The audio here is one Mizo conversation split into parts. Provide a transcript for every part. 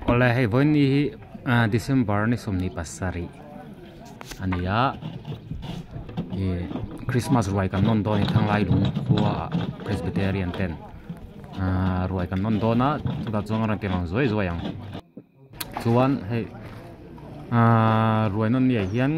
Awle hei vawiin ni hi ah December ni 27 a ni a ih Christmas ruai kan nawn dawn a ni thanglai lung khua ah Presbyterian ten ah ruai kan nawn dawn a chutah chuan a rawn ti lang zuai zuai ang chuan hei ah ruai nawn ni ah hian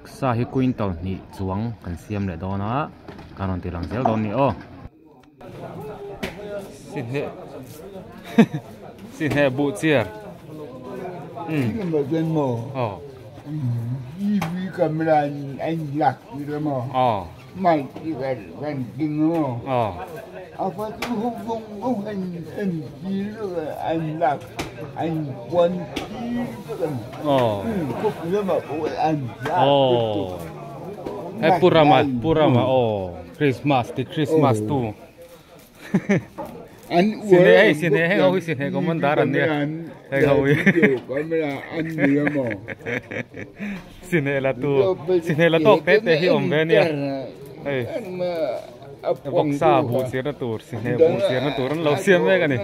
sa hi quintal hnih chuang kan siam leh dawn a kan rawn ti lang zel dawn a ni aw. Sihne buh chiar. Hei Pu Rama Pu Rama aw. Christmas ti Christmas tu sine hei sine heng ho hi sine commander an nia heng ho hi sine la tu sine la tawk te te hi awm ve nia hei vawksa buh chirna tur sine buh chirna tur an lo siam mek a ni.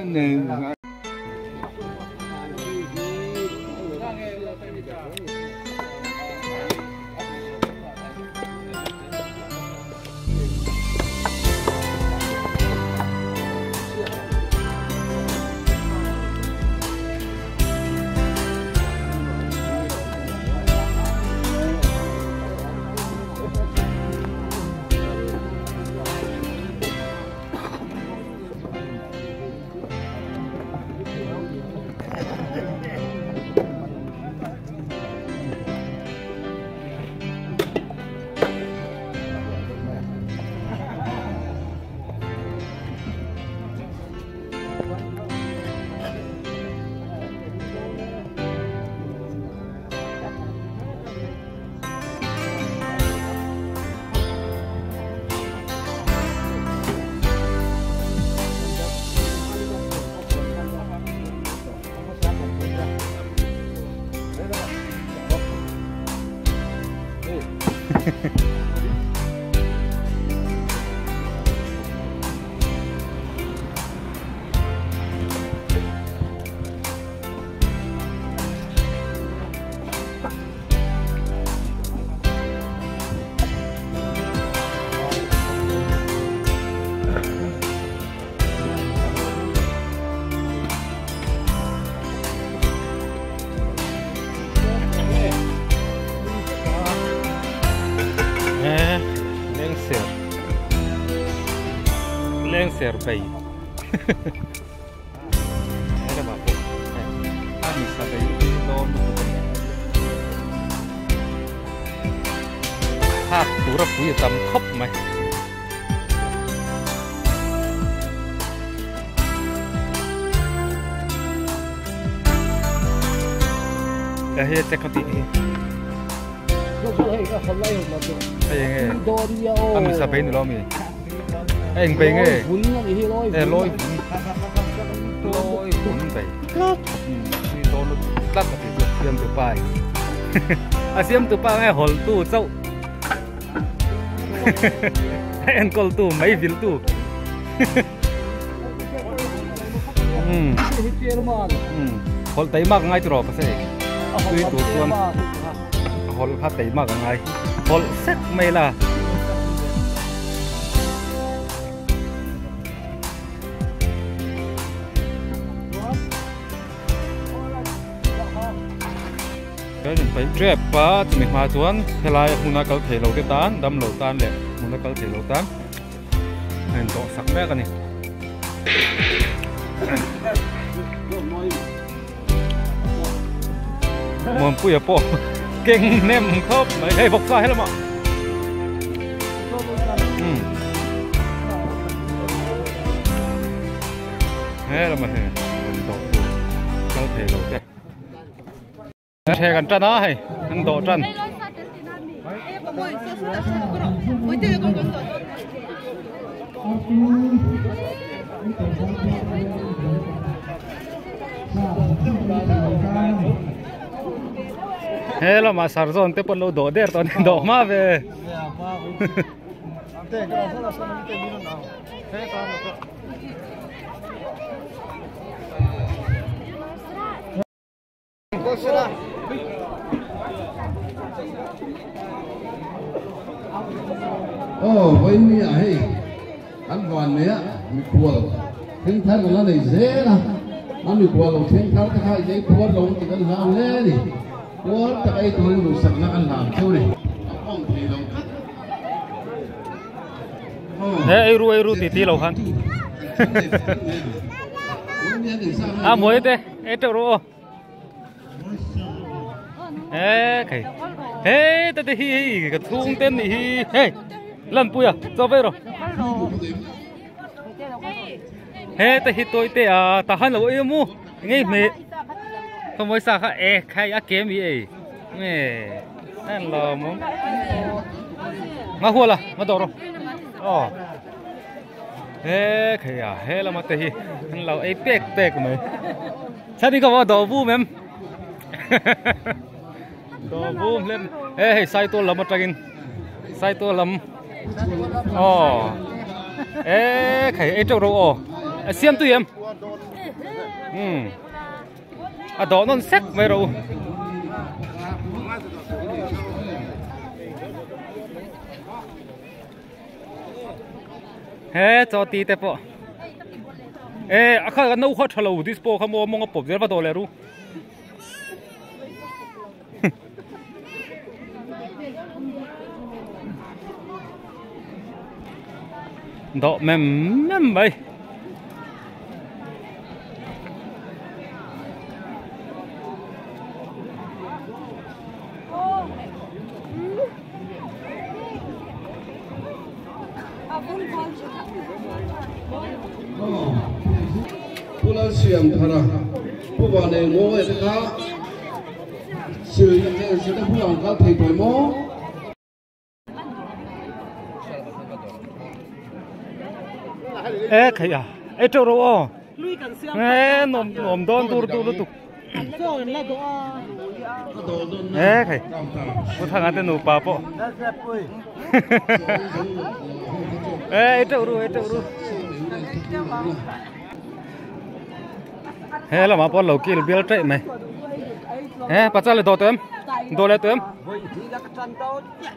Lengser Lengser bay Helama pawh hei a misa bei dawn lutuk a ni hak tur a pui a tam khawp mai. Hei check a tih hi. Hei enge a misa bei ni lo mi hei eng bei nge e lawi vun lawi vun bei tui dawn lutuk tlat a tih chu siam tu pa a siam tu pa nge hawl tu chauh a enkawl tu mai vil tu hawlh tei mak ngai tiraw pasal tui tur chuan hawlh kha tei mak angai hawlh sek mai la. Kan inpeih tep a chumi hma chuan helai hmuna kal thei lo te tan damlo tan leh hmuna kal thei lo tan a intawh sak mek a ni. Muanpuia pawh keng hnem khawp mai hei vawksa he lamah he lamah hei intawh tur kal thei lo te. Hre kan tan a hei an dawh tan. He lamah sarzawn te pawh an lo dawh der tawh a ni dawh hma ve. Aw vawiin ah hei an van nei a mikhual thleng thar kan la nei zel a, a mikhual lo thleng thar te kha i ei puar lo ang tih kan hlau hle a ni, puar tak ei turin duhsakna kan hlan theuh a ni. A pawm thei lo tlat. He ei ru ei ru ti ti lo khan a mawi te ei teuh ru aw. Ê khay Ê ta te hi hi ka chhung ten nih hi hei lan pui a chaw vei rawh he ta hi tawi te a ta han lo ei mu ngei hme ka mawi sa kha e khai a ke mi ei nge an lo mu nga huala nga dawr rawh aw he khai a he lama te hi an lo ei pek pek mai. Sao đi có đồ vu mem đồ vu lên ê hey sai tôi lắm một tragin sai tôi lắm ồ ê khải ê trâu đâu ồ xem tôi em ừ à đó non xét mấy rồi he cho ti te pawh e a kha ka no kha tha lo dispo kha maw mawng a pawp zel va dawh leh ru dawh mem mem mai. Pu Lalsiamthara, Pu Vanei Ngawi te kha sil sil te hmun ang kal thei tawh maw? E khaih a, ei teuh rawh aw. E nuam nuam dawn dur duh lutuk. E khaih, Pu Thanga te nupa pawh. E ei teuh ru ei teuh ru. He lamah pawh lo kil bial taih mai. E pachal le dawh tawh em? Dawh leh tawh em?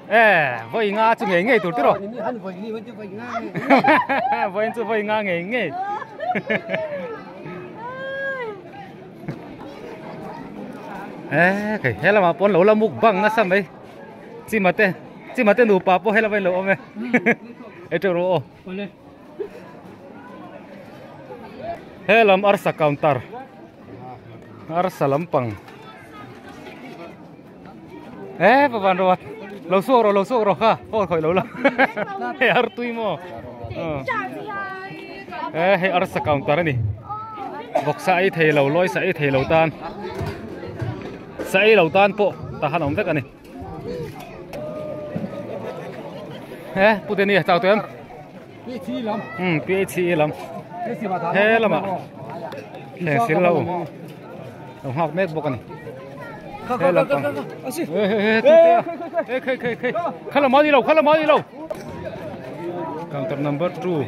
E vawi nga chu ngei ngei tur tiraw vawiin chu vawi nga ngei ngei e kei he lamah pawn lo la mukbang nasa mai chima te chima te nupa pawh he lama in lo awm e ei teuh rawh aw he lam arsa counter arsa lampang. Ê bà bạn rồi lâu xuống rồi lâu xuống rồi ha thôi khỏi lâu lắm hei ar tui maw ê hei arsa counter ani vawk sa ei thei lo lawi sa ei thei lo tan sa ei lo tan pawh tah han awm vek ani ê pu Danny chau tawh em PHE lam he lamah thleng sil lo lo nghak mek bawk a ni he lampang he he he he kha lam a ni lo kha lam a ni lo counter number 2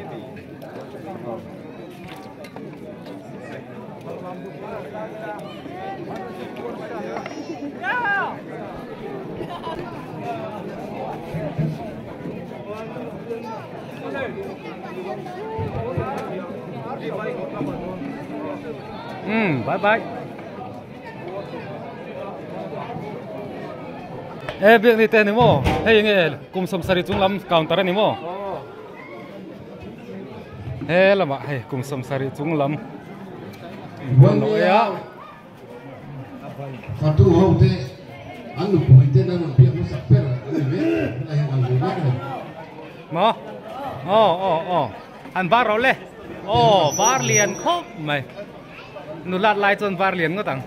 Um bye bye e biak ni te ni maw hei enge kum sawmsarih chung lam counter ani maw he lamah hei kum sawmsarih chung lam inbuan lo e a Fatu ho te an nupui ten an rawn biak hmasak ber an ni mek a, tunah hian an hmu mek a ni. Maw? Aw aw aw an bar rawh le. Aw bar lian khawp mai. Nulat lai chuan bar lian ngawt ang.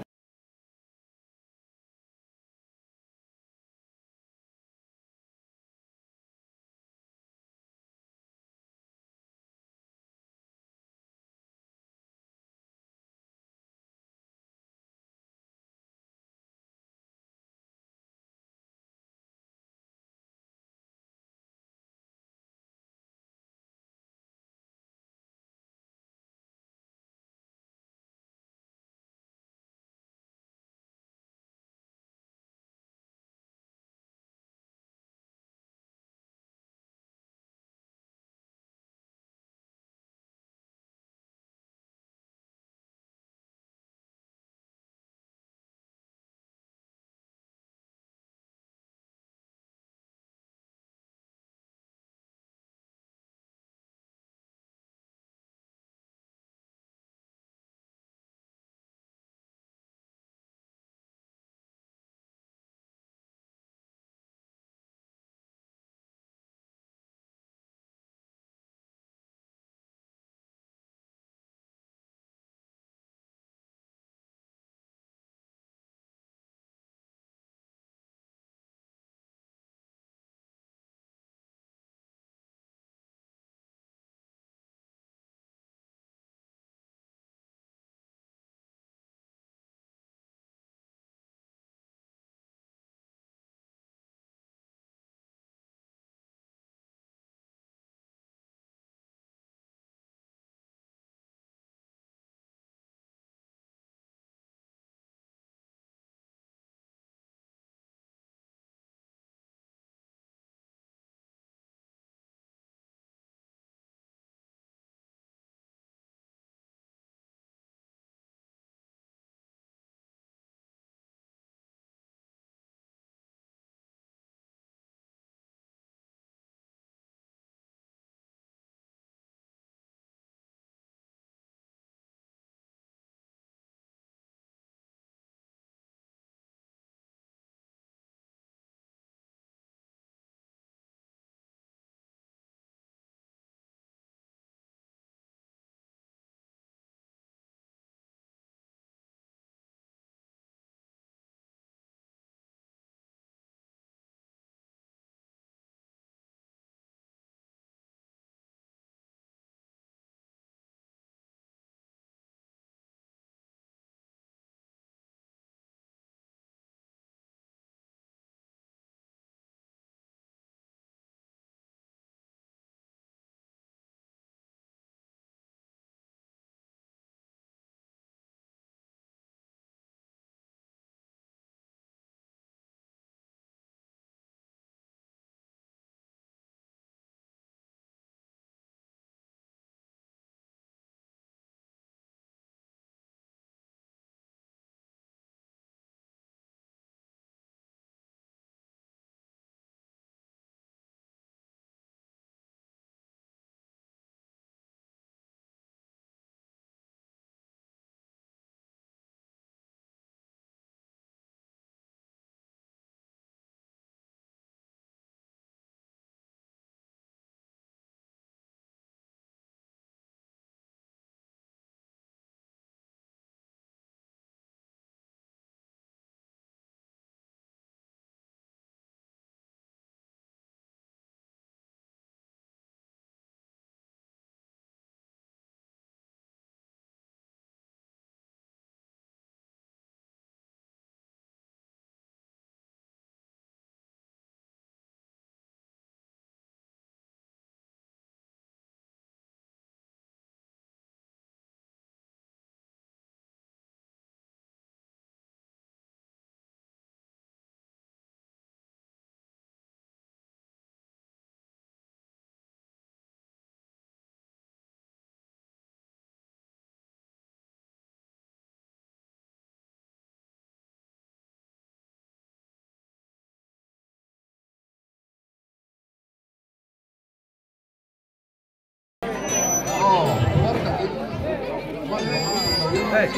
Hey,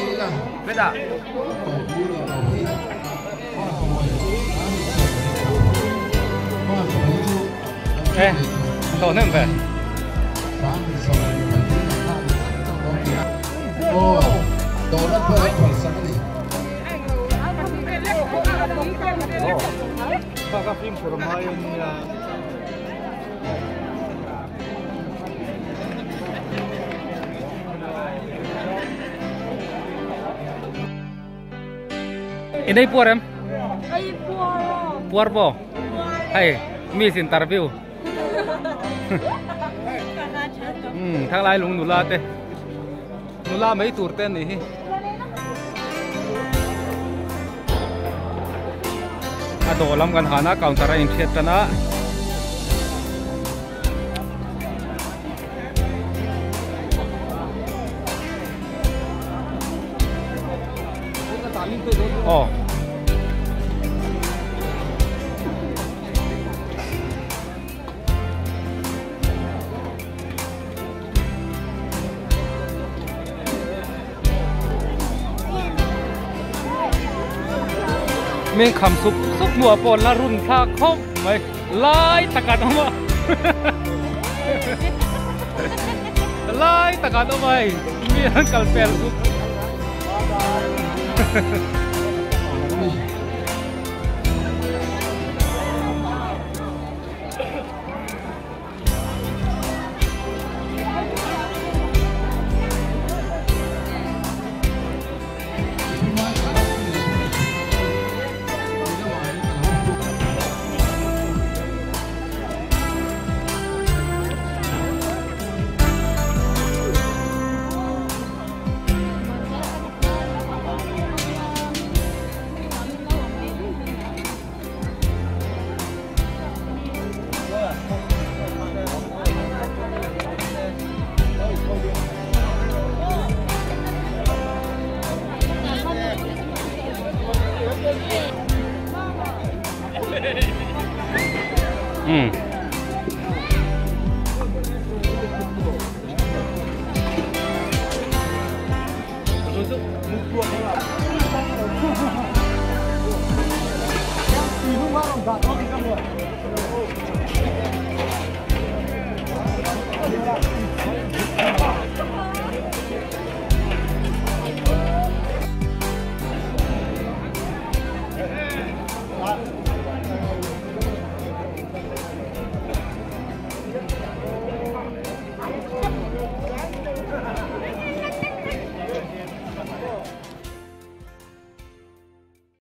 beda. Eh, tổ nên về. Ini puar em? Puar po? Hay, miss interview. Thang lai lung nula te. Nula mấy tur tên này. A do lam kan hana counter a in thiat tana. Oh. Mình khăm sụp sụp mùa bò là run tha không mày lại ta cả đâu mà lại ta cả đâu mày mình ăn cà phê sụp.